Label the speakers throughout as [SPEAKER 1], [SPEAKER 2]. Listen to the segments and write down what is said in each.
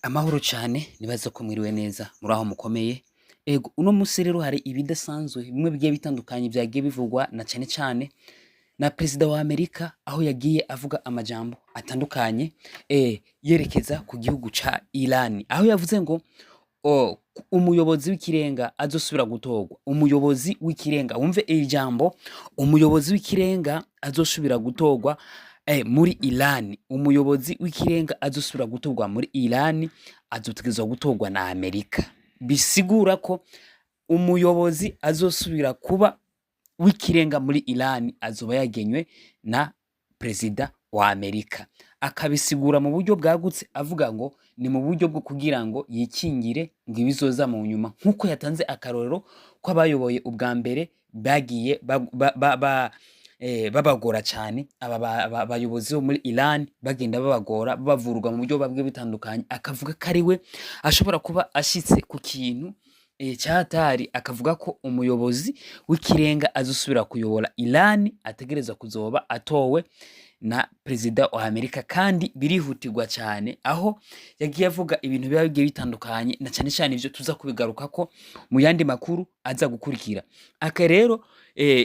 [SPEAKER 1] Amahoro cane, nibaza ko mwiriwe neza muraho mukomeye. Ego, uno musi rero hari ibidasanzwe bimwe bigiye bitandukanye vyagiye bivugwa na cane cane na perezida wa Amerika, aho yagiye avuga amajambo atandukanye yerekeza ku gihugu ca Iran, aho yavuze ngo umuyobozi w'ikirenga azosubira gutorwa, umuyobozi w'ikirenga, wumve iri jambo, umuyobozi w'ikirenga azosubira gutorwa muri Iran, umuyobozi w'ikirenga azosubira gutorwa muri Iran azotegerezwa gutorwa na Amerika. Bisigura ko umuyobozi azosubira kuba w'ikirenga muri Iran azoba yagenywe na perezida wa Amerika. Akabisigura mu buryo bwagutse, avuga ngo ni mu buryo bwo kugira ngo yikingire ngo ibizoza mu nyuma, nk'uko yatanze akarorero ko abayoboye ubwa mbere bagiye babagora cane. Aba bayobozi bo muri Iran bagenda babagora, babavuruga mu buryo bubwiye butandukanye. Akavuga ko ari we ashobora kuba ashitse ku kintu cahatari, akavuga ko umuyobozi w'ikirenga azosubira kuyobora Iran ategerezwa kuzoba atowe na perezida wa Amerika, kandi birihutirwa cane, aho yagiye avuga ibintu biba bigiye bitandukanye, na cane cane ivyo tuza kubigarukako mu yandi makuru aza gukurikira. Aka rero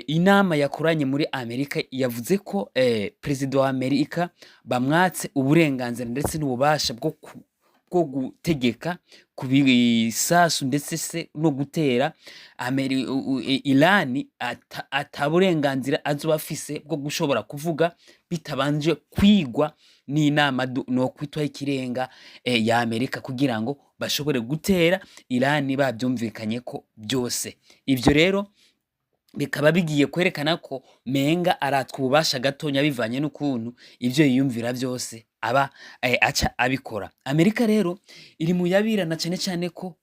[SPEAKER 1] inama yakoranye muri Amerika yavuze ko perezida wa Amerika bamwatse uburenganzira ndetse n'ububasha bwo gutegeka ku bisasu ndetse se no gutera Iran, ata burenganzira azoba afise bwo gushobora kuvuga bitabanje kwigwa n'inama nokwitwa y'ikirenga ya Amerika, kugira ngo bashobore gutera Iran bavyumvikanyeko byose. Ivyo rero bikaba bigiye kwerekana ko menga aratwa ububasha gatonya, bivanye n'ukuntu ivyo yiyumvira vyose aba aca abikora. Amerika rero iri mu yabirana, cane cane ko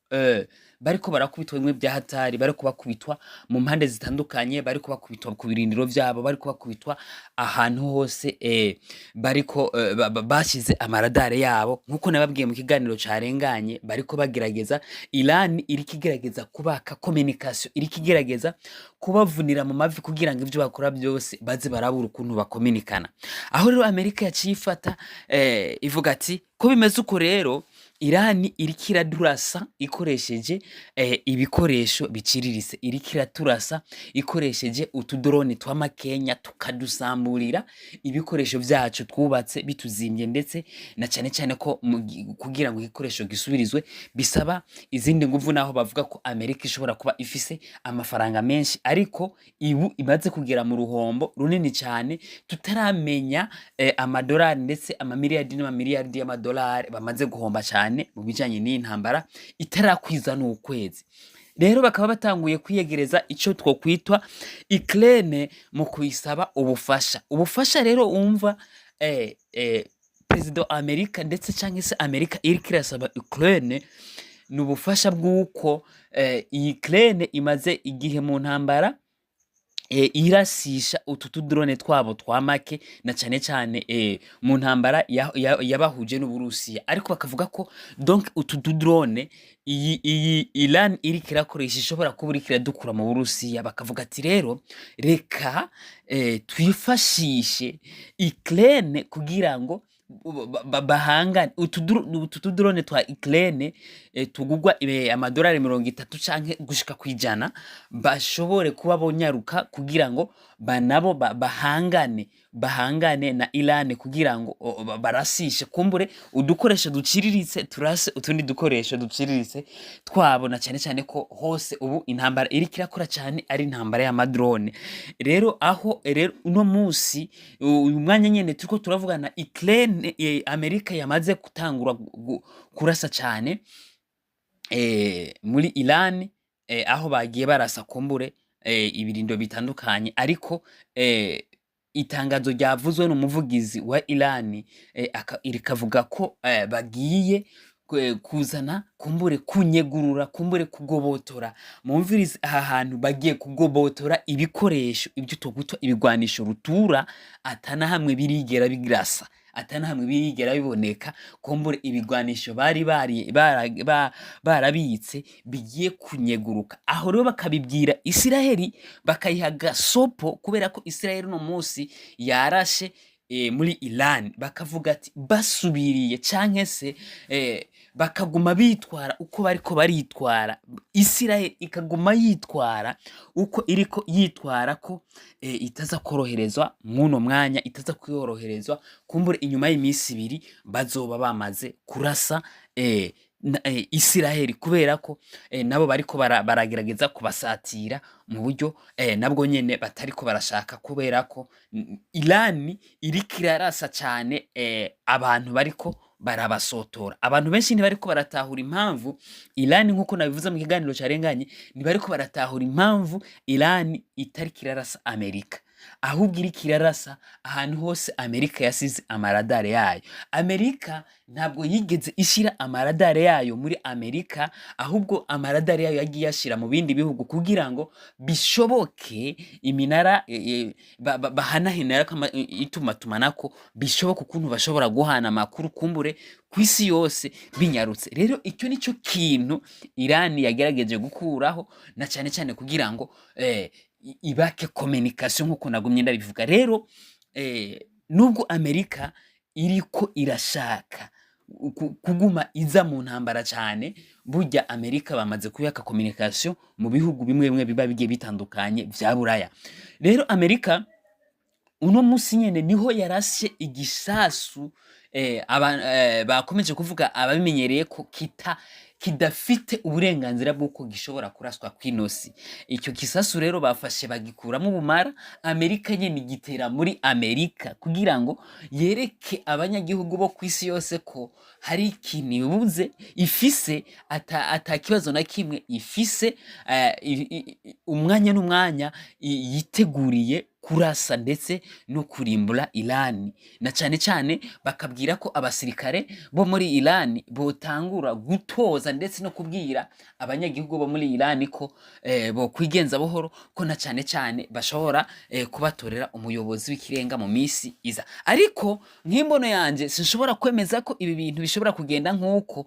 [SPEAKER 1] bariko barakubitwa bimwe vya hatari, bariko bakubitwa mu mpande zitandukanye, bariko bakubitwa ku birindiro vyabo, bariko bakubitwa ahantu hose bariko bashize amaradare yabo. Nkuko nababwiye mu kiganiro carenganye, bariko bagerageza, Iran iriko igerageza kubaka communication, iriko igerageza kubavunira mu mavi kugira ngo ivyo bakora byose baze barabura ukuntu bakominikana. Aho rero Amerika yaciye ifata ivuga ati ko bimeze uko rero, Irani iriko iradurasa ikoresheje ibikoresho biciriritse, iriko iraturasa ikoresheje utudrone tw'amakenya, tukadusamburira ibikoresho vyacu twubatse bituzimvye, ndetse na cane cane ko kugira ngo igikoresho gisubirizwe bisaba izindi nguvu, naho bavuga ko Amerika ishobora kuba ifise amafaranga menshi, ariko ibu imaze kugera mu ruhombo runini cyane tutaramenya amadolari ndetse amamiliyardi n'amamiliyardi y'amadolari bamaze guhomba cyane mu bijanye n'iyi ntambara itarakwiza n'ukwezi. Rero bakaba batanguye kwiyegereza ico twokwitwa Ukraine mu kuyisaba ubufasha. Ubufasha rero wumva perezida wa Amerika ndetse canke se Amerika iriko irasaba Ukraine ni ubufasha bw'uko iyi Ukraine imaze igihe mu ntambara irasisha utu tudrone twabo twa make, na cane cane mu ntambara yabahuje n'Uburusiya. Ariko bakavuga ko donc utu tudrone iyi Iran iriko irakoresha ishobora kuba iriko iradukura mu Burusiya. Bakavuga ati rero reka twifashishe Ukraine kugira ngo bahangane utu tudrone twa Ukraine tugugwa amadolari 30 canke gushika kwijana, bashobore kuba bonyaruka kugira ngo banabo bahangane na Iran, kugira ngo barasishe kumbure udukoresho duciriritse, turase utundi dukoresho duciriritse twabo, na cane cane ko hose ubu intambara iriko irakora cane ari intambara y'amadrone. Rero aho rero uno musi, uyu mwanya nyene turiko turavugana, Ukraine, Amerika yamaze gutangura kurasa cane muri Iran, aho bagiye barasa kumbure ibirindo bitandukanye. Ariko itangazo ryavuzwe n'umuvugizi wa Iran rikavuga ko bagiye kuzana kumbure kunyegurura, kumbure kugobotora. Mumvirize, aha hantu bagiye kugobotora ibikoresho, ibyo twokwita ibigwanisho rutura, atana hamwe birigera birasa, atana hamwe birigera biboneka. Kumbure ibigwanisho bari bari barabitse bigiye kunyeguruka. Aho rero bakabibwira Isiraheli, bakayiha gasopo, kubera ko Isiraheli uno munsi yarashe. muri Iran, bakavuga ati basubiriye canke se bakaguma bitwara uko bariko baritwara, Israel ikaguma yitwara uko iriko yitwara, ko itaza koroherezwa mw'uno mwanya, itaza kuyoroherezwa. Kumbure inyuma y'iminsi 2 bazoba bamaze kurasa Israel, kubera ko nabo bariko baragerageza kubasatira mu buryo nabwo nyene batariko barashaka, kubera ko Iran iriko irarasa cane abantu bariko barabasotora. Abantu benshi ntibariko baratahura impamvu Iran, nkuko nabivuze mu kiganiro carenganye, ntibariko baratahura impamvu Iran itariko irarasa Amerika, ahubwo iriko irarasa ahantu hose Amerika yasize amaradare yayo. Amerika ntabwo yigeze ishira amaradare yayo muri Amerika, ahubwo amaradare yayo yagiye ashira mu bindi bihugu kugira ngo bishoboke iminara bahanahanirako itumatumanako, bishoboke ukuntu bashobora guhana amakuru kumbure kw'isi yose binyarutse. Rero icyo nico kintu Iran yagerageje gukuraho, na cane cane kugira ngo ibake communication, nkuko nagumye ndabivuga. Rero nubwo Amerika iriko irashaka kuguma iza mu ntambara cane, burya Amerika bamaze kuyaka communication mu bihugu bimwe bimwe biba bigiye bitandukanye vya Buraya. Rero Amerika uno musi nyene niho yarashe igisasu bakomeje kuvuga, ababimenyereye, ko kita kidafite uburenganzira bw'uko gishobora kuraswa kw'inosi. Icyo gisasu rero bafashe bagikuramo ubumara, Amerika nyene igitera muri Amerika kugira ngo yereke abanyagihugu bo kw'isi yose ko hari ikintu ibuze ifise, ata kibazo na kimwe ifise, umwanya n'umwanya yiteguriye kurasa ndetse no kurimbura Irani, na cane cane bakabwira ko abasirikare bo muri Irani botangura gutoza ndetse no kubwira abanyagihugu bo muri Irani ko bokwigenza buhoro, ko na cane cane bashobora kubatorera umuyobozi w'ikirenga mu misi iza. Ariko nk'imbono yanje, sinshobora kwemeza ko ibi bintu bishobora kugenda nk'uko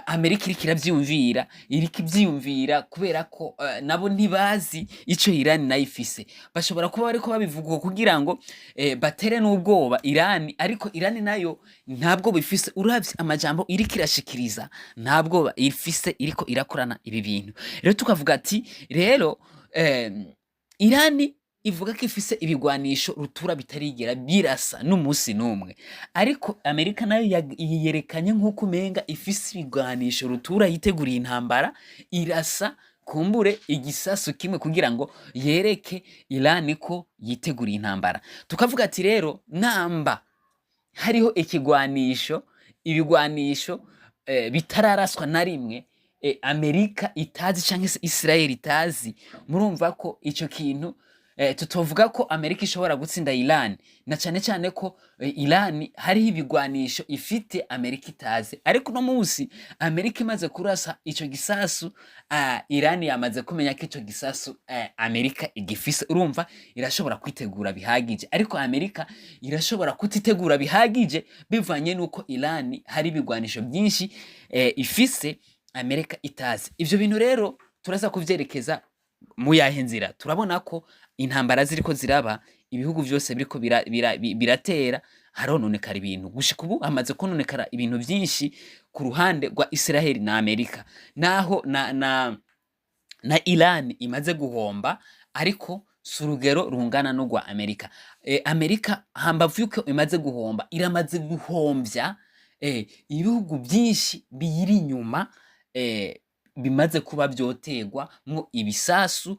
[SPEAKER 1] Amerika iriko iravyiyumvira, iriko ivyiyumvira, kubera ko nabo ntibazi ico Irani nayo ifise. Bashobora kuba bariko babivuga uko kugira ngo batere n'ubwoba Irani, ariko Irani nayo ntabwo bifise. Uravye amajambo iriko irashikiriza, ntabwo ifise iriko irakorana ibi bintu. Rero tukavuga ati rero Irani ivuga ko ifise ibigwanisho rutura bitarigera birasa n'umunsi n'umwe, ariko Amerika nayo yiyerekanye nk'uko umenga ifise ibigwanisho rutura, yiteguriye intambara, irasa kumbure igisasu kimwe kugira ngo yereke Irani ko yiteguriye intambara. Tukavuga ati rero namba hariho ikigwanisho, ibigwanisho bitararaswa na rimwe, Amerika itazi canke se Israel itazi, murumva ko ico kintu tutovuga ko Amerika ishobora gutsinda Iran, na cane cane ko Iran hariho ibigwanisho ifite Amerika itazi. Ariko uno munsi Amerika imaze kurasa ico gisasu, Iran yamaze kumenya ko ico gisasu Amerika igifise. Urumva irashobora kwitegura bihagije, ariko Amerika irashobora kutitegura bihagije bivanye nuko Iran hari ibigwanisho byinshi ifise Amerika itazi. Ivyo bintu rero turaza kuvyerekeza mu yahe nzira? Turabona ko intambara ziriko ziraba, ibihugu vyose biriko biratera, harononekara ibintu. Gushika ubu hamaze kononekara ibintu vyinshi ku ruhande rwa Israel na Amerika, naho na Iran imaze guhomba, ariko si urugero rungana n'urwa Amerika. Amerika, hambavu yuko imaze guhomba, iramaze guhomvya ibihugu byinshi biyiri inyuma, bimaze kuba vyoterwa mwo ibisasu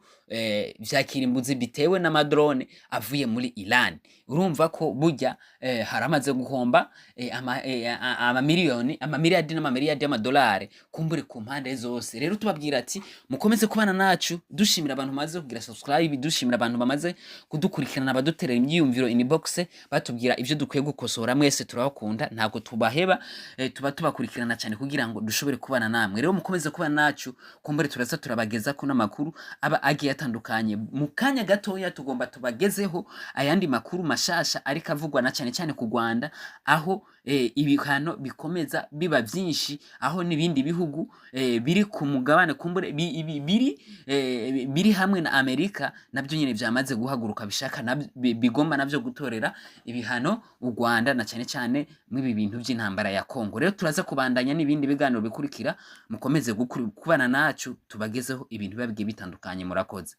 [SPEAKER 1] vya kirimbuzi bitewe n'amadrone avuye muri Iran. Urumva ko burya haramaze guhomba amamiliyoni, amamiliyardi n'amamiliyardi y'amadolari kumbure ku mpande zose. Rero tubabwira ati mukomeze kubana nacu, dushimira abantu bamaze kugira subscribe, dushimira abantu bamaze kudukurikirana, baduterera imyiyumviro inbox, batubwira ivyo dukwiye gukosora. Mwese turabakunda, ntabwo tubaheba, tuba tubakurikirana cyane kugira ngo dushobore kubana namwe. Rero mukomeze kubana nacu, kumbure turaza turabageza ko n'amakuru aba agiye atandukanye. Mu kanya gatoya tugomba tubagezeho ayandi makuru mashasha ariko avugwa na cyane cyane ku Rwanda, aho ibihano bikomeza biba vyinshi, aho n'ibindi bihugu biri ku mugabane kumbure biri hamwe na Amerika navyo nyene vyamaze guhaguruka, bishaka bigomba navyo gutorera ibihano u Rwanda, na cane cane mw'ibi bintu vy'intambara ya Kongo. Rero turaza kubandanya n'ibindi biganiro bikurikira. Mukomeze kubana nacu, tubagezeho ibintu biba bigiye bitandukanye. Murakoze.